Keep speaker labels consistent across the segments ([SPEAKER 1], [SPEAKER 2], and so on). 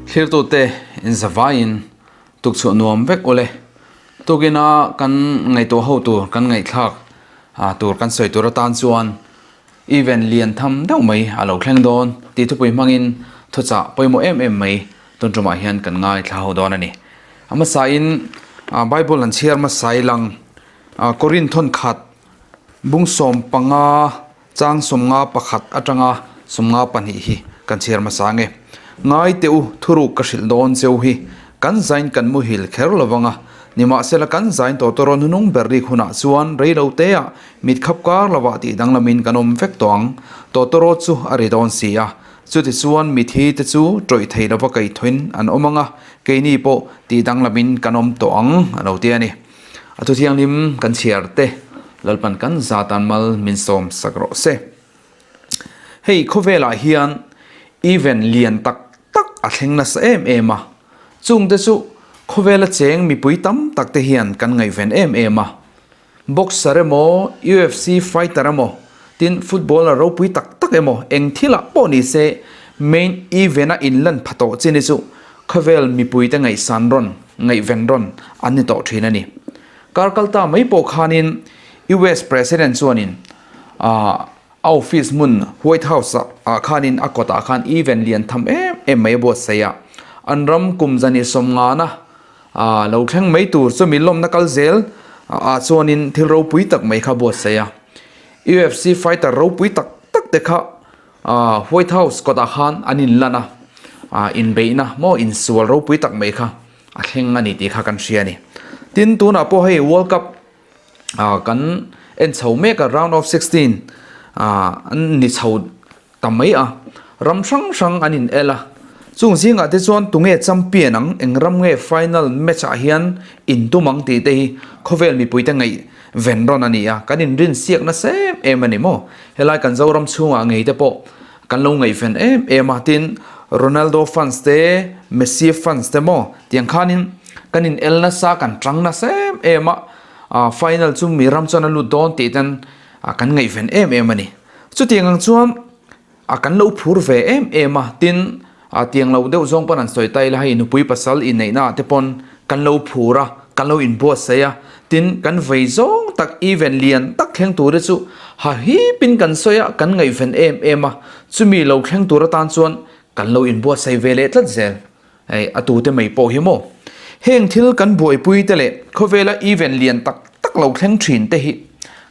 [SPEAKER 1] Thlirtute inzavaiin tukchhuah nuam vek ule. Tukina kan ngaihtuah ho tur kan ngaihthlak tur kan sawi tur atan chuan event lian tham deuh mai a lo thleng dawn tih thupui hmangin thuchah pawimawh em em mai tun tumah hian kan ngaithla ho dawn a ni. A hmasain Bible an chhiar hmasa i lang Korinth thawnkhat bung 15 Chang 51 atanga 52 hi kan chhiar hmasa nge. Ngai teh u, thuruk ka hrilh dawn cheu hi kan zain kan muhil kher lo vang a, nimahsela kan zain tawtawrawn hunung ber rik hunah chuan rei lo teah mit khap kar lovah tih danglamin kan awm vek tawh ang. Tawtawraw chu a ri dawn si a, chutichuan mithi te chu tawih thei lova kaihthawin an awm ang a, keini pawh tih danglamin kan awm tawh ang a lo ti a ni. A thu thianghlim kan chhiar te Lalpan kan zatan mal min sawm sak rawh se. Hei khawvelah hian event lian tak tak a thleng nasa em em a, chungte chu khawvela cheng mipui tam tak te hian kan ngaihven em em a. Boxer emaw, UFC fighter emaw, tin footballer ropui tak tak emaw eng thilah pawh ni se main event a inlan pha tawh chin hi chu Khawvel mipuite ngaihsan rawn, ngaihven rawn an ni tawh thin a ni. Kar kal ta mai pawh khanin US President chuanin a office hmun White House ah khanin a kawtah khan event lian tham em em mai a buatsaih a. An ram kum zani sawmngana lo thleng mai tur chumi lawmna kal zel ah chuanin thil ropui tak mai kha buatsaih a. UFC fighter ropui tak tak te kha White House kawtah khan an inlan a, inbeihna maw insual ropui tak mai kha a thleng a ni tih kha kan hria a ni. Tin, tunah pawh hei World Cup kan en chho mek a, round of 16 an ni chho ta mai a, ram hrang hrang an in el a, chung zingah te chuan tunge champion ang, eng ram nge final match ah hian intum ang tih te hi khawvel mipuite ngaih ven rawn a ni a, kan inrin siak nasa em em a ni maw? Helai kan Zoram chhungah ngei te pawh kan lo ngaihven em em a, tin Ronaldo fans te, Messi fans te maw tiang khanin kan in el nasa, kan tang nasa em em a, final chu mi ram chuan a lut dawn tih ten kan ngaihven em em a ni. Chutiang ang chuan A kan lo phur ve em em a, tin a tiang lo deuh zawng pawn an sawi ta ila hei nupui pasal inneihna ah te pawn kan lo phur a, kan lo inbuatsaih a, tin kan vei zawng tak event lian tak thleng tur hi chu ha hipin kan sawi a, kan ngaihven em em a, chumi lo thleng tur atan chuan kan lo inbuatsaih ve leh tlat zel. Hei a tute mai pawh hi maw? Heng thil kan buaipui te leh khawvela event lian tak tak lo thleng thin te hi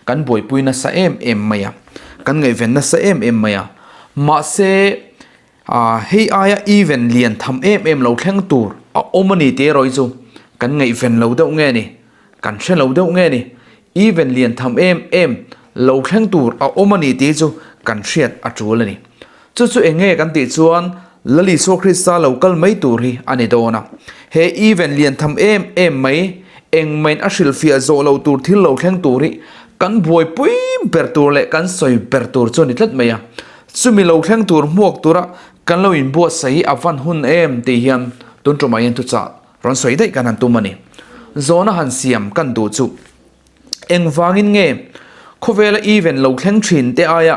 [SPEAKER 1] kan buaipui nasa em em mai a, kan ngaihven nasa em em mai a. Mahse hei aia event lian tham em em lo thleng tur a awm a ni tih erawh hi chu kan ngaihven lo deuh nge ni, kan hre lo deuh nge ni. Event lian tham em em lo thleng tur a awm a ni tih chu kan hriat a tul a ni. Chu chu eng nge kan tih chuan Lal Isua Krista lo kal mai tur hi a ni dawn a. He event lian tham em em mai, engmain a hrilhfiah zawh loh tur thil lo thleng tur hi kan buaipui ber tur leh kan sawi ber tur chu a ni tlat mai a. Chumi lo thleng tur hmuak tura kan lo inbuatsaih hi a van hun em tih hian tun tumah hian thuchah rawn sawi daih kan han tum a ni. Zawhna han siam kan duh chu. Engvangin nge khawvela event lo thleng thin te aia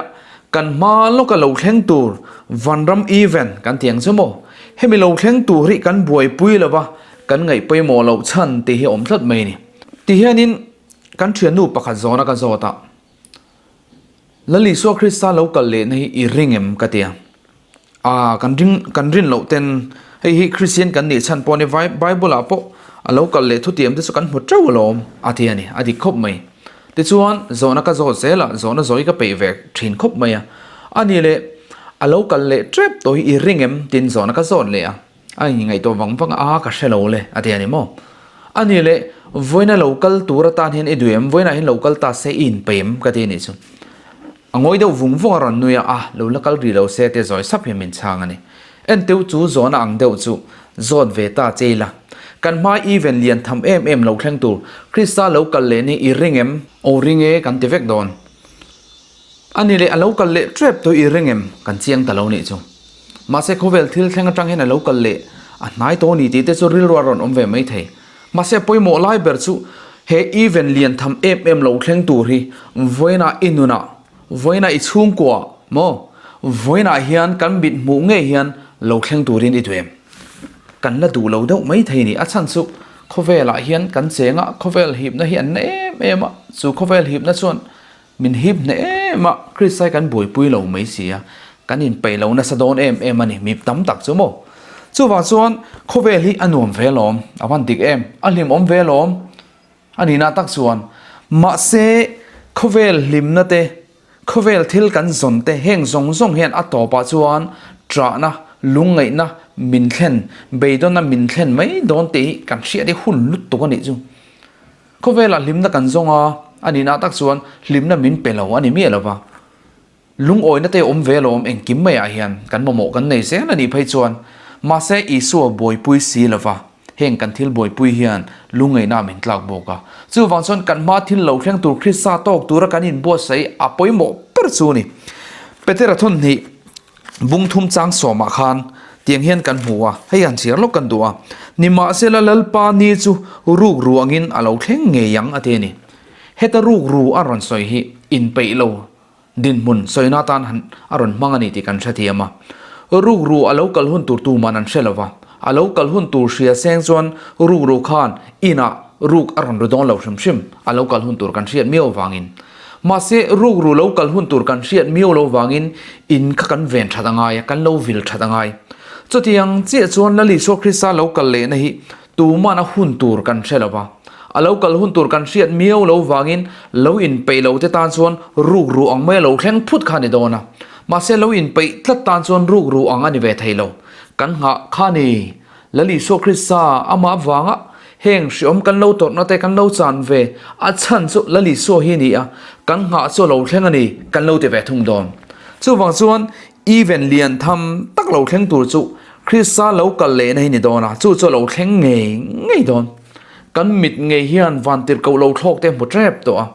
[SPEAKER 1] kan hma lawka lo thleng tur vanram event kan ti ang chu maw? Hemi lo thleng tur hi kan buaipui lo va, kan ngaih pawimawh loh chhan tih hi a awm tlat mai a ni. Ti hianin kan thiannu pakhat zawna ka zawt a, Lal Isua Krista lo kal lehna hi i ring em? ka ti a. A, kan ring, kan rin loh ten hei hi Kristian kan nih chhan pawh a ni, Bible ah pawh a lo kal leh thutiam te chu kan hmu teuh alawm a ti a ni, a dik khawp mai. Tichuan, zawhna ka zawt zel a, zawhna zawi ka peih ve thin khawp mai a. A ni leh, a lo kal leh tep tawh hi i ring em? Tin zawhna ka zawt leh a. A inngaihtuah vang vang a, a ka hre lo le a ti a ni maw? A ni leh, vawiina lo kal tur atan hian i duh em? Vawiinah hian lo kal ta se i inpeih em? Ka ti a nih chu. A ngawi deuh vung vung a rawn nui a, a lo la kal rih lo se tia zawi sap hian min chhang a ni. Enteu chu zawhna ang deuh chu zawt ve ta che ila. Kan hma event lian tham em em lo thleng tur Krista lo kal leh ni i ring em? Aw ring e kan ti vek dawn. A ni leh a lo kal leh tep tawh i ring em? Kan chiang ta lo nih chu. Mahse khawvel thil thleng atang hian a lo kal leh a hnai tawh a ni tih te chu rilru a rawn awm ve mai thei. Mahse pawimawh lai ber chu he event lian tham em em lo thleng tur hi vawiinah i nunah, vawiinah i chhungkuaah maw, vawiinah hian kan mit hmuh ngei hian lo thleng turin i duh em? kan la duh lo deuh mai thei a ni. A chhan chu khawvelah hian kan cheng a, khawvel hipna hi an na em em a, chu khawvel hipna chuan min hip hneh em a, Krista hi kan buaipui lo mai si a, kan inpeih lo nasa dawn em em a ni, mi tam tak chu maw. Chuvang chuan khawvel hi a nuam ve alawm, a van dik em, a hlimawm ve alawm a nihna tak chuan. Mahse khawvel hlimna te Khawvel thil kan zawn te heng zawng zawng hian a tawpah chuan ṭahna, lungngaihna min thlen, beidawnna min thlen mai dawn tih hi kan hriat hi hun lutuk a nih chu. Khawvelah hlimna kan zawng a, a nihna tak chuan hlimna min pe lo a ni miah lo va. Lungawina te awm ve alawm engkim maiah hian kan mamawh kan nei zel a nih phei chuan mahse Isua buaipui si lo va. Heng kan thil buaipui hian lungngaihna min tlak bawk a. Chuvang chuan kan hma thil lo thleng tur Krista tawk tura kan inbuatsaih a pawimawh ber chu a ni. Petera thawnhnih bung thum chang sawmah khan tiang hian kan hmu a, hei han chhiar lawk kan duh a, Nimahsela Lalpa ni chu ruk ru angin a lo thleng ngei ang a ti a ni. Heta ruk ru a rawn sawi hi inpeih lo Dinhmun sawina atan han a rawn hmang a ni tih kan hrethiam a. Rukru a lo kal hun tur tuman an hre lo va, a lo kal hun tur hria seng chuan rukru khan inah ruk a rawn ru dawn lo hrim hrim, a lo kal hun tur kan hriat miau vangin. Mahse, rukru lo kal hun tur kan hriat miau lo vangin in kha kan ven that a ngai a, kan lo vil that a ngai. Chutiang chiah chuan Lal Isua Krista lo kal lehna hi Tuman a hun tur kan hre lo va, a lo kal hun tur kan hriat miau lo vangin lo inpeih lo te tan chuan ruk ru ang mai a lo thleng phut kha a ni dawn a. Mahse lo inpeih tlat tan chuan ruk ru ang a ni ve thei lo. Kan nghah kha a ni. Lal Isua Krista amah avanga heng hriawm kan lo tawrhna te kan lo chan ve a chhan chu Lal Isua hi a ni a, kan nghah chu a lo thleng a ni kan lo ti ve thung dawn. Chuvang chuan Event lian tham tak lo thleng tur chu Krista lo kal lehna hi ni dawn a, chu chu a lo thleng ngei ngei dawn. Kan mit ngei hian vantirhkoh lo thlawk te a hmu tep tawh a,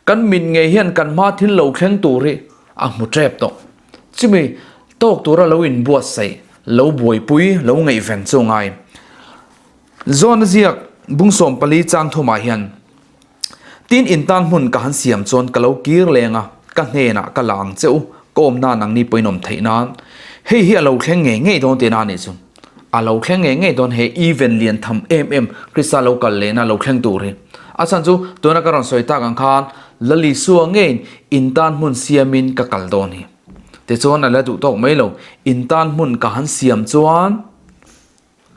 [SPEAKER 1] kan mit ngei hian kan hma thil lo thleng tur hi a hmu tep tawh. Chumi tawk tura lo inbuatsaih, lo buaipui, lo ngaihven chu a ngai. Zawn a ziak bung 14 chang thumah hian, Tin in tan hmun ka han siam chuan ka lo kir leng a, ka hnenah ka la ang che u, ka awm nan ang ni pawhin awm theih nan. Hei hi a lo thleng ngei ngei dawn tihna a nih chu. A lo thleng ngei ngei dawn he event lian tham em em Krista lo kal lehna lo thleng tur hi. A chhan chu tuna ka rawn sawi tak ang khan Lal Isua ngeiin in tan hmun siamin ka kal dawn hi. Tichuan a la duh tawk mai lo, in tan hmun ka han siam chuan,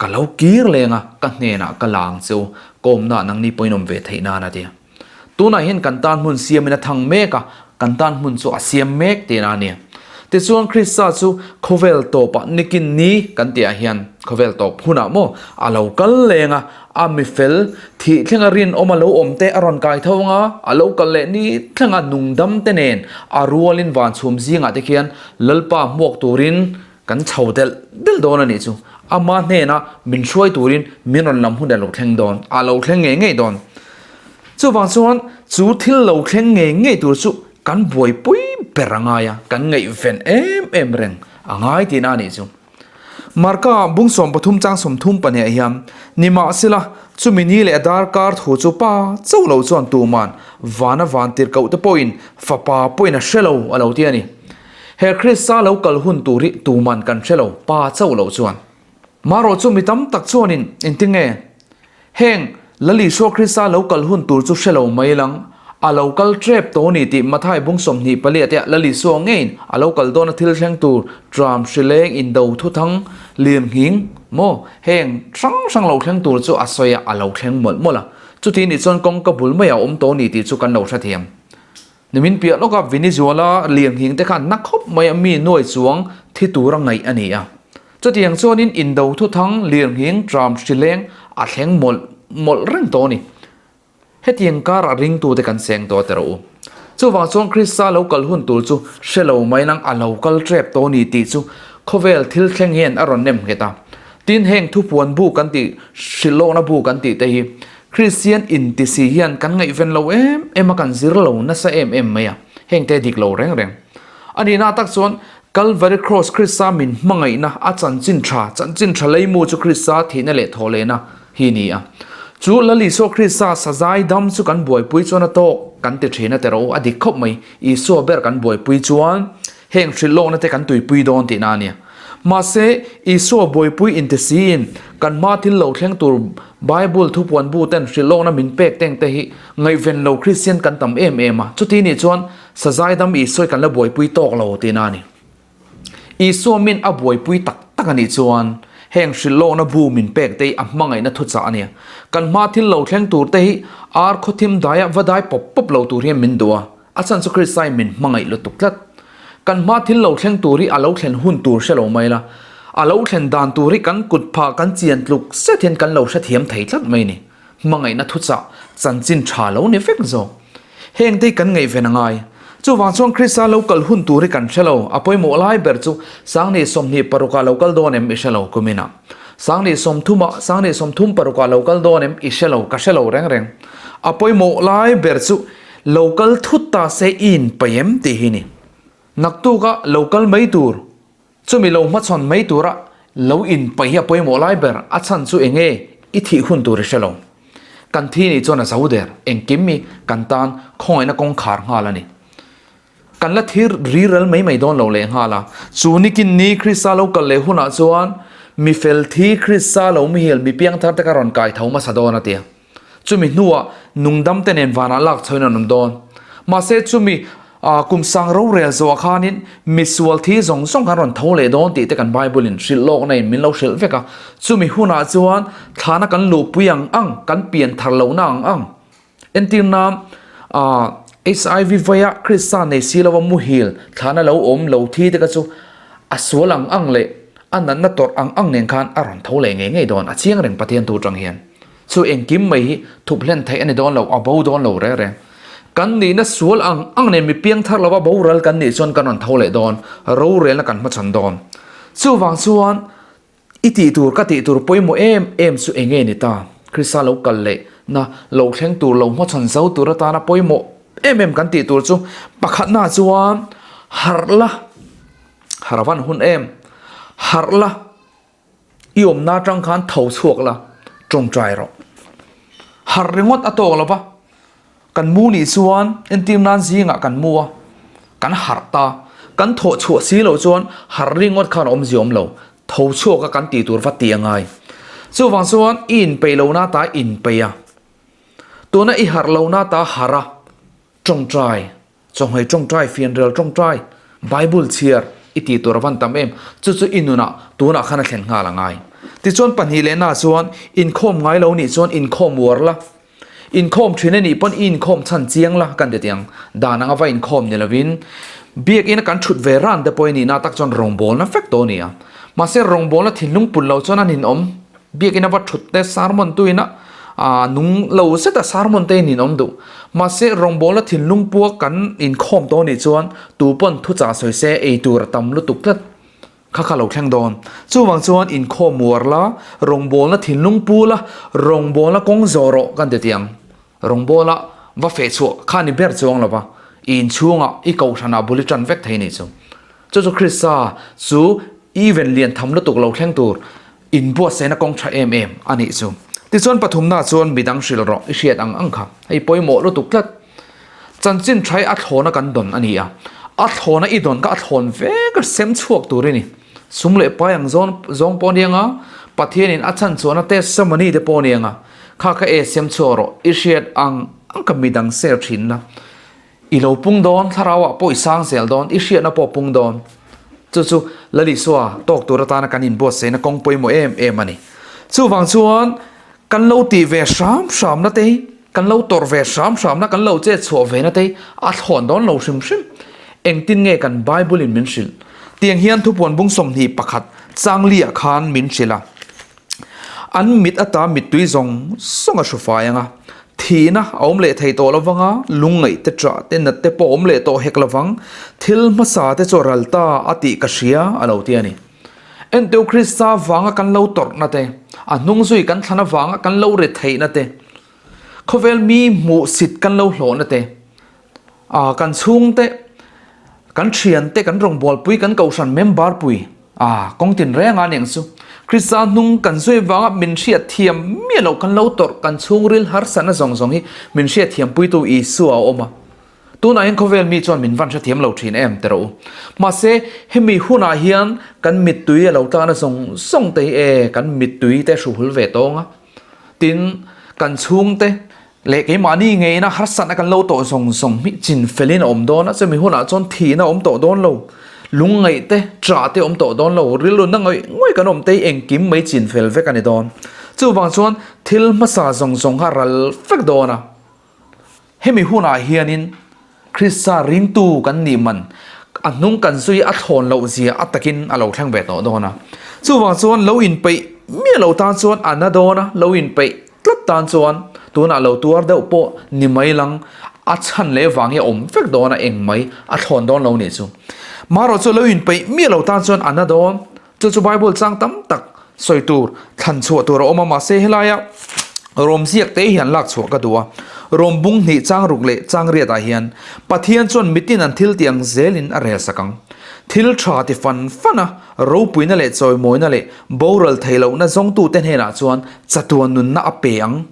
[SPEAKER 1] Ka lo kir leng a, ka hnenah ka la ang che u, ka awmnaah nangni pawhin awm ve theih nan a ti a. Tunah hian kan tan hmun siamin a thang mek a, kan tan hmun chu a siam mek tihna a ni. Tichuan Krista chu khawvel tawpah nikin ni kan tihah hian khawvel tawp hunah maw a lo kal leng a, a mifel thih thlenga rinawm a lo awm te a rawn kai tho ang a, a lo kal leh ni thlenga nungdam te nen a rualin van chhum zingah te khian Lalpa hmuak turin Kan chho delh delh dawn a nih chu. Ama hnena min hruai turin min rawn lam hun a lo thleng dawn, a lo thleng ngei ngei dawn. Chuvang chuan chu thil lo thleng ngei ngei tur chu kan buaipui ber a ngai a, kan ngaihven em em reng a ngai tihna a nih chu. Marka bung 13 chang 30 pahnih ah hian, Nimahsela, chumi ni leh a darkar thu chu pa chauh lo chuan tuman vana van tirhkoh te pawhin fapa pawhin a hre lo a lo ti a ni. He Krista lo kal hun tur hi tuman kan hre lo, Pa chauh loh chuan. Marawh chu mi tam tak chuanin engtinge heng Lal Isua Krista lo kal hun tur chu hre lo mai lang, a lo kal tep tawh ni tih Mathai bung 24 te ah Lal Isua ngeiin a lo kal dawn a thil thleng tur tram hrileng indo thuthang lir nghing maw heng hrang hrang lo thleng tur chu a sawi a, a lo thleng mawlh mawlh a. Chuti nih chuan kawngka bul maiah a awm tawh ni tih chu kan lo hrethiam. Nimin piah lawka Venezuela lianghing te khan na khawp mai a mi nuai chuang thi tura ngaih a ni a. Chutiang chuanin indo thuthang lianghing tram hrileng a thleng mawlh mawlh reng tawh a ni. Hetiang karah ringtute kan seng tawh a ti rawh u. Chuvang chuan Krista lo kal hun tur chu hre lo mai nang a lo kal tep tawh a ni tih chu khawvel thil thleng hian a rawn nem nghet a. Tin heng thupuan bu kan tih hrilhlawkna bu kan tih te hi Kristian inti si hian kan ngaihven lo em em a, kan zir lo nasa em em mai a, hengte dik lo reng reng. A nihna tak chuan Calvary Cross Krista min hmangaihna a chanchin tha, chanchin tha leimu chu Krista thihna leh thawhlehna hi ni a. Chu Lal Isua Krista sazai dam chu kan buaipui chuan a tawk kan ti thin a ti rawh u, a dik khawp mai. Isua ber kan buaipui chuan heng hrilhlawkna te kan tuipui dawn tihna a nia. Mahse, Isua buaipui inti siin kan hma thil lo thleng tur Bible thupuan bu ten hrilhlawkna min pek teng te hi ngaihven lo Kristian kan tam em em a, chuti nih chuan sazaidam Isua hi kan la buaipui tawk lo tihna a ni. Isua min a buaipui tak tak a nih chuan heng hrilhlawkna bu min pek te hi a hmangaihna thuchah a nia. Kan hma thil lo thleng tur te hi ar khawthim daia va dai pawp pawp lo tur hian min duh a, a chhan chu Krista in min hmangaih lutuk tlat. Kan hma thil lo thleng tur hi a lo thlen hun tur hre lo mai la, a lo thlen dan tur hi kan kut phah kan chian tluk zet hian kan lo hrethiam thei tlat mai ni. Hmangaihna thuchah chanchin tha lo ni vek zawk. Heng te hi kan ngaihven a ngai. Chuvang chuan Krista lo kal hun tur hi kan hre lo. A pawimawh lai ber chu Sangni 26 ah lo kal dawn em i hre lo kuminah. Sangni 30 ah, Sangni 36 ah lo kal dawn em i hre lo, ka hre lo reng reng. A pawimawh lai ber chu lo kal thut ta se i inpeih em tih hi ni. Naktuka lo kal mai tur Chumi lo hmachhawn mai tura lo inpaih hi a pawimawh lai ber, a chhan chu eng nge i thih hun tur i hre lo. Kan thi nih chuan a zo der, engkim hi kan tan khawngaihna kawngkhar nghal a ni. Kan la thir riral mai mai dawn lo leh nghal a, chu nikin ni Krista lo kal leh hunah chuan mi fel thi Krista lo muhil mi piangthar te kha rawn kai tho hmasa dawn a ti a. Chumi hnuah nungdam te nen vanah lak chhoin an awm dawn. Mahse chumi kum sang rorel zawhah khanin misual thi zawng zawng khan rawn tho leh dawn tih te kan Bible in hrilh lawkna in min lo hrilh vek a. Chumi hunah chuan thlana kan luhpui ang ang, kan pian thar lohna ang ang. Entir nan HIV vaia Krista nei si lova muhil thlana lo awm lo thi te kha chu a sual ang ang leh a natna tawrh ang ang nen khan a rawn tho leh ngei ngei dawn. A chiang reng Pathian thu atang hian. Chu engkim mai hi thup hlen theih a ni dawn lo, a bo dawn lo reng reng. Kan nihna sual ang ang nen mi piang thar lova boral kan nih chuan kan rawn tho leh dawn, rorelna kan hmachhawn dawn. Chuvang chuan i tih tur ka tih tur pawimawh em em chu eng nge ni ta? Krista lo kal leh na lo thleng tur lo hmachhawn zo tur atana pawimawh em em kan tih tur chu pakhatna chuan harh la, harh a van hun em, harh la. I awmna atang khan tho chhuak la, tawngtai rawh. Harh ringawt a tawk lo va, kan mu nih chuan entir nan zingah kan mu a, kan harh ta. Kan thawh chhuah si loh chuan harh ringawt khan awmzia awm lo, tho chhuak a kan tih tur va ti a ngai. Chuvang chuan i inpeih lohna ta inpeih a, tuna i harh lohna ta harh a, tawngtai. Chawhmei tawngtai, fianrial tawngtai, Bible chhiar i tih tur a van tam em? Chu chu i nunah tunah khan a thlen nghal a ngai. Tichuan pahnih leh na chuan inkhawm ngai lo nih chuan inkhawm uar la, inkhawm thin a nih pawn i inkhawm chhan chiang la kan ti tiang. Dan anga va inkhawm ni lovin biakina kan thut ve ran te pawh i nihna tak chuan rawngbawlna vek tawh a ni a. Mahse rawngbawlna thinlung pun lo chuan a ninawm. Biakina va thut te sermon tuina ah nung lo zet a sermon te in awm duh. Mahse rawngbawlna thinlung pua kan inkhawm tawh anih chuan tu pawn thuchah sawi se ei tur a tam lutuk tlat kha kha lo thleng dawn. Chuvang chuan inkhawm uar la, rawngbawlna thinlung pu la, rawngbawlna kawng zawh rawh kan ti tiang. Rawngbawla va feh chhuah kha ni ber chuang lova i inchhungah i kohhranah bul i tan vek thei anih chu. Chu chu Krista chu event lian tham lutuk lo thleng tur inbuatsaihna kawng tha em em a nih chu. Tichuan pathumna chuan midang hrilh rawh i hriat ang ang kha. Hei pawimawh lutuk tlat. Chanchin tha hi a thlawna kan dawn a ni a. A thlawna i dawn kha a thlawn vek a sem chhuak tur i ni. Sum leh pai ang zawn zawng pawh a ni ang a, Pathianin a chhan chuan a testimony te pawh a ni ang a. Kha kha e sem chhuak rawh i hriat ang ang ka midang share thin la. I lo pung dawn, thlarauah pawh i sang zel dawn, i hriatna pawh a pung dawn. Chu chu Lalisua tawk tur atana kan inbuatsaihna kawng pawimawh em em a ni. Chuvang chuan kan lo tih ve hram hramna te hi, kan lo tawrh ve hram hramna, kan lo chet chhuah ve na te hi a thlawn dawn lo hrim hrim. Engtin nge kan Bible in min hrilh? Tiang hian thupuan bung 21 changli-ah khan min hrilh a. An mit ata mittui zawng zawng a hru fai ang a, thihna a awm leh thei tawh lovang a, lungngaih te ṭah te nat te pawh a awm leh tawh hek lovang, thil hmasa te chu a ral ta a tih ka hria a lo ti a ni. Enteu Krista vanga kan lo tawrhna te, a hnung zui kan thlan avanga kan lo ri theihna te, khawvel mi hmuhsit kan lo hlawhna te, Ah, kan chhungte, kan thiante, kan rawngbawlpui, kan kohhran member pui, ah, kawng tin reng a niang chu. Krista hnung kan zui vanga min hriat thiam miah loh kan lo tawrh, kan chhungril harsatna zawng zawng hi min hriat thiam puitu Isua a awm a. Tunah hian khawvel mi chuan min van hrethiam lo thin em ti rawh u. Mahse, hemi hunah hian kan mittui a lo tlana zawng zawng te hi e, kan mittui te hruhul ve tawng a. Tin, kan chhungte leh keimahni ngeina harsatna kan lo tawh zawng zawng hi chin felin a awm dawn a, chumi hunah chuan thihna a awm tawh dawn lo, lungngaih te, ṭah te a awm tawh dawn lo, rilruna ngawih ngawih kan awm te hi engkim mai chin fel vek a ni dawn. Chuvang chuan thil hmasa zawng zawng kha ral vek dawn a. Hemi hunah hianin Krista ringtu kan nih man a hnung kan zui a thlawn loh zia a takin a lo thleng ve tawh dawn a. Chuvang chuan lo inpeih miah lo tan chuan a na dawn a, lo inpeih tlat tan chuan tunah lo tuar deuh pawh ni mai lang a chhan leh vang hi a awm vek dawn a, eng mai a thlawn dawn lo nih chu. Marawh chu lo inpeih miah lo tan chuan a na dawn. Chu chu Bible chang tam tak sawi tur, thlan chhuah tur a awm a, mahse helaia Rom ziak te hian lak chhuah ka duh a. Rom bung hnih chang ruk leh chang riatah hian Pathian chuan mitin an thil tih ang zelin a rel sak ang. Thil tha ti fan fan a, ropuina leh chawimawina leh boral theih lohna zawngtute hnenah chuan chatuan nunna a pe ang.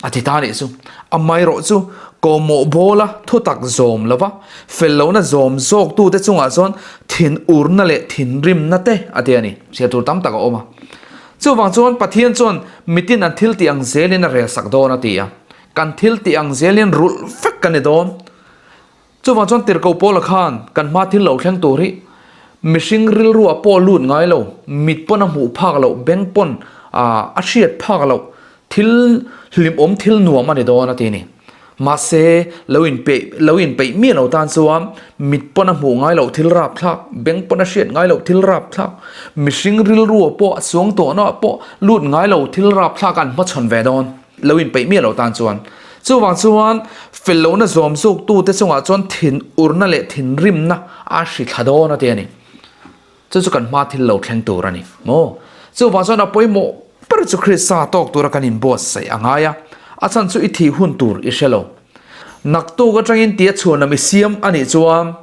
[SPEAKER 1] A ti ta nih chu. Amaherawh chu kawhmawh bawla thutak zawm lova fel lohna zawm zawktute chungah chuan thinurna leh thinrimna te a ti a ni. Chhiar tur tam tak a awm a. Chuvang chuan Pathian chuan mitin an thil tih ang zelin a relsak dawn a ti a. Kan thil tih ang zelin rulh vek kan ni dawn. Chuvang chuan tirhkoh Paula khan kan hma thil lo thleng tur hi mihring rilruah pawh lut ngai lo, mit pawn a hmuh phak loh, beng pawn a hriat phak loh thil hlimawm thil nuam a ni dawn a ti a ni. Mahse, lo inpeih lo inpeih miah lo tan chuan mit pawn a hmuh ngai loh thil rapthlak, beng pawn a hriat ngai loh thil rapthlak, mihring rilruah pawh a chuang tawhnaah pawh lut ngai lo thil rapthlak an hmachhawn ve dawn. Lo inpeih miah lo tan chuan. Chuvang chuan fel lohna zawm zawktute chungah chuan thinurna leh thinrimna a hri thla dawn a ti a ni. Chu chu kan hma thil lo thleng tur a ni maw? Chuvang chuan a pawimawh ber chu Krista tawk tura kan inbuatsaih a ngai a, a chhan chu i thih hun tur i hre lo. Naktuk atangin tia chhuanlam i siam a nih chuan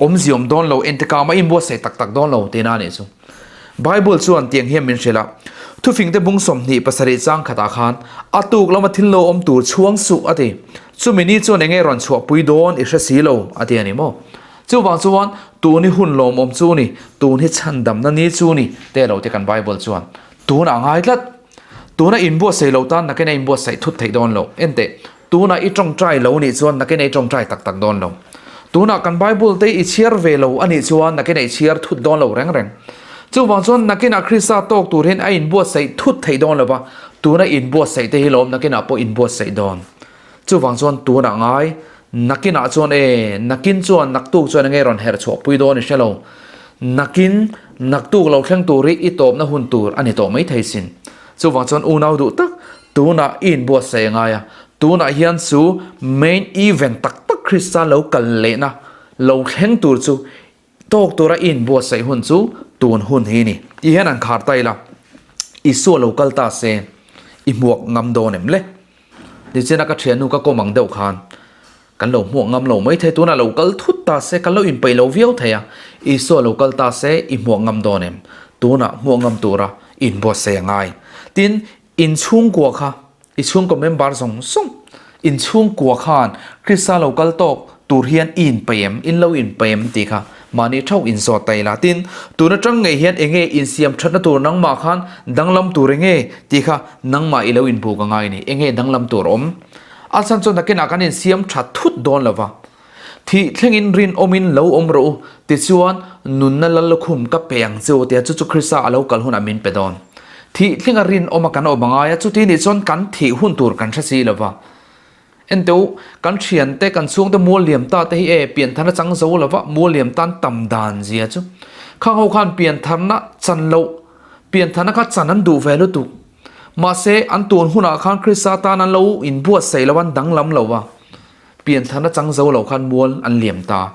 [SPEAKER 1] Awmzia awm dawn lo, entikah mah inbuatsaih tak tak dawn lo tihna a nih chu. Bible chuan tiang hian min hrilh a, Thufingte bung 27 chang khatah khan, A tuk lama thil lo awm tur chhuang suh a ti. Chumi ni chuan enge rawn chhuahpui dawn i hre si lo a ti a ni maw? Chuvang chuan tun hi hun lawmawm chu ni, tun hi chhandamna ni chu ni te lo ti kan Bible chuan tunah a ngai tlat. Tuna inbuatsaih lo tan nakin a inbuatsaih thut theih dawn lo. Enteh, Tunah i tawngtai lo nih chuan nakin ei tawngtai tak tak dawn lo. Tunah kan Bible te i chhiar ve lo a nih chuan nakin ei chhiar thut dawn lo reng reng. Chuvang chuan nakinah Krista tawk tur hian a inbuatsaih thut theih dawn lo va, tuna inbuatsaih te hi lawm nakinah pawh inbuatsaih dawn. Chuvang chuan tunah ngai, nakinah chuan e, nakin chuan naktuk chuan enge rawn herh chhuah pui dawn i hre lo. Nakin, naktuk lo thleng tur hi i tawpna hun tur a ni tawh mai thei sin. Chuvang chuan unau duh tak, Tunah i inbuatsaih a ngai a, tunah hian chu main event tak tak Krista lo kal lehna lo thleng tur chu tawk tura i inbuatsaih hun chu tun hun hi ni. Ti hian an khar ta ila, Isua lo kal ta se i hmuak ngam dawn em le? Nichina ka thiannu ka kawm ang deuh khan Kan lo hmuak ngam lo mai thei, tunah lo kal thut ta se, kan lo inpeih lo viau thei a, Isua lo kal ta se i hmuak ngam dawn em? Tunah hmuak ngam tura inbuatsaih a ngai. Tin, inchhungkua kha, i chhungkaw member zawng zawng, inchhungkua khan Krista lo kal tawk tur hian i inpeih em, in lo inpeih em tih kha mahni thauh inzawt ta ila. Tin, tun atang ngei hian enge insiam thatna tur nangmah khan danglam tur enge tih kha nangmah i lo inbuk a ngai a ni, enge danglam tur awm? A chhan chu nakinah kan insiam tha thut dawn lo va, Thih thlengin rinawmin lo awm rawh u, tichuan nunna lal lukhum ka pe ang che u tia chu chu Krista a lo kal hunah min pe dawn. Thih thlenga rinawma kan awm a ngai a, chuti nih chuan kan thih hun tur kan hre si lo va. Enteh u, kan thiante, kan chhungte mual liam ta te hi e, piantharna chang zo lo va, mual liam tan tam dan zia chu. Khang ho khan piantharna chan loh, piantharna kha chan an duh ve lutuk. Mahse, an tun hunah khan Krista tan an lo inbuatsaih lo, an danglam lo va, piantharna chang zo lo khan mual an liam ta.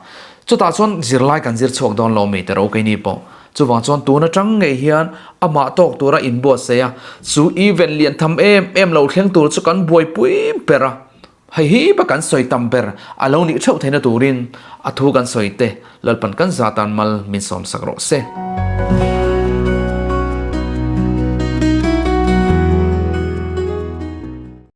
[SPEAKER 1] Chutah chuan zirlai kan zir chhuak dawn lo mi te ro keini pawh. Chuvang chuan tun atang ngei hian amah tawk tura inbuatsaih a, chu event lian tham em em lo thleng tur chu kan buaipui ber a. Hei hi pa kan sawi tam ber a lo nih theuh theihna turin a thu kan sawi te Lalpan kan zatan mal min sawmsak rawh se.